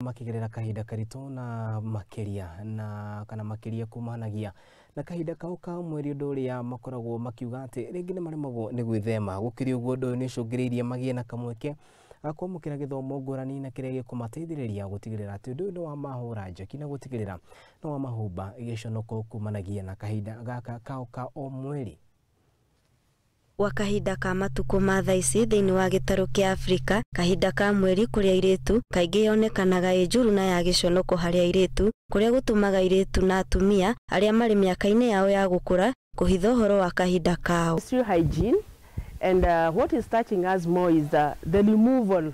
Makigerera kahinda karitũ na makĩria na kana makĩria kumanagia na kahinda kau ka mweri, ũndũ ũrĩa makoragwo makiuga atĩ rĩngĩ nĩ maremagwo nĩ gwĩthema. Gũkĩrĩ ũguo, ũndũ ũyũ nĩ ũcũngĩrĩirie magĩe na kamweke ga kwamũkĩra gĩthomo ngũrani na kĩrĩa gĩkũmateithĩrĩria gũtigĩrĩra atĩ ũndũ ũyũ nĩ wamahũra njeki na gũtigĩrĩra nĩ wamahumba gĩconoko kumanagia na kahinda gaka kao ka o mweri. Gwa kahinda ka matukũ ma thaa ici thĩinĩ wa gĩtarũ kĩa Afrika, kahinda ka mweri kũrĩ airĩtu kaingĩ yonekanaga ĩ njũru na ya gĩconoko harĩ airĩtu, kũrĩa gũtũmaga airĩtu na atumia arĩa marĩ mĩaka-inĩ yao ya gũkũra kũhitha ũhoro wa kahinda kao. Menstrual hygiene, and what is touching us more is the removal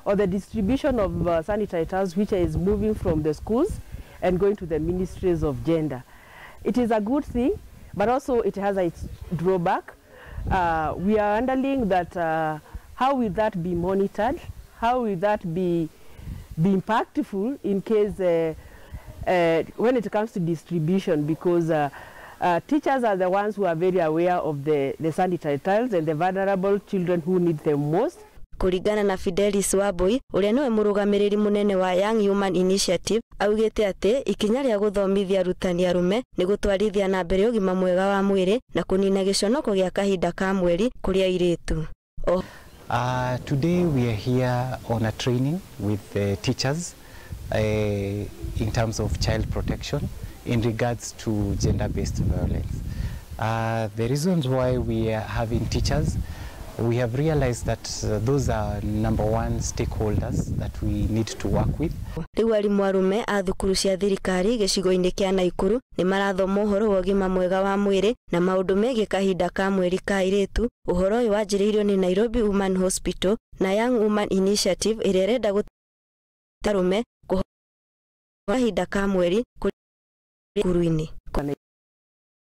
or the distribution of sanitary towels, which is moving from the schools and going to the ministries of gender. It is a good thing, but also it has its drawback. We are wondering that how will that be monitored? How will that be impactful in case when it comes to distribution? Because teachers are the ones who are very aware of the sanitary towels and the vulnerable children who need them most. Kũringana na Fidelis Wambui, ũrĩa nĩwe mũrũgamĩrĩri mũnene wa Young Human Initiative, augĩte atĩ ikinya rĩa gũthomithia arutani arũme nĩ gũtwarithia na mbere ũgima mwega wa mwĩrĩ na kũnina gĩconoko gĩa kahinda ka mweri kũrĩ airĩtu. Today we are here on a training with the teachers in terms of child protection in regards to gender-based violence. The reasons why we are having teachers, we have realized that those are number one stakeholders that we need to work with. Rĩu arimũ arũme a thukuru cia thirikari gĩcigo-inĩ kĩa Naikuru nĩ marathoma ũhoro wa ũgima mwega wa mwĩrĩ na maũndũ megiĩ kahinda ka mweri ka airĩtu. Ũhoro ũyũ wanjĩrĩirio nĩ Nairobi Women Hospital na Young Woman Initiative, ĩrĩa ĩrenda gũteithia arũme kahinda ka mweri kũrĩ thukuru-inĩ.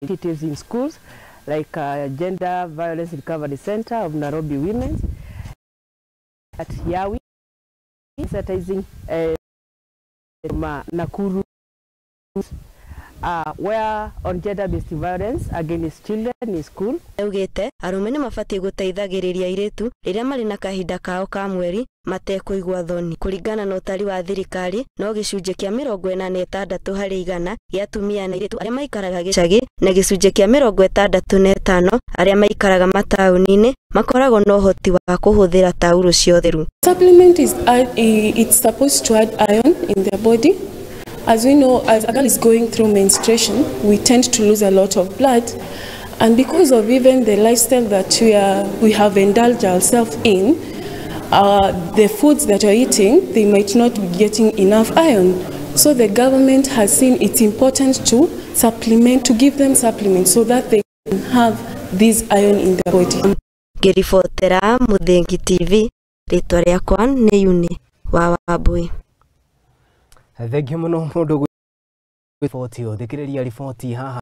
Initiatives in schools like Gender Violence Recovery Center of Nairobi Women at Yawi, sensitizing Nakuru, where on gender-based violence against children in school. Augĩte arũme nĩ mabatiĩ gũteithagĩrĩria airĩtu rĩrĩa marĩ na kahinda kao ka mweri matekũigua thoni. Kũringana na ũtari wa thirikari, no gĩcunjĩ kĩa 46% gĩa atumia na airĩtu arĩa maikaraga gĩcagi na gĩcunjĩ kĩa 65 arĩa maikaraga mataũni-inĩ makoragwo na ũhoti wa kũhũthĩra taurũ cia ũtheru. Supplement is it's supposed to add iron in their body. As we know, as a girl is going through menstruation, we tend to lose a lot of blood. And because of even the lifestyle that we have indulged ourselves in, the foods that we're eating, they might not be getting enough iron. So the government has seen it's important to supplement, to give them supplements so that they can have this iron in their body. Ngĩribotera Mũthingi TV, rĩtwa rĩakwa nĩ Uni wa Wambui. Thengiũ mũno mũndũ riboti, ũthikĩrĩria riboti haha.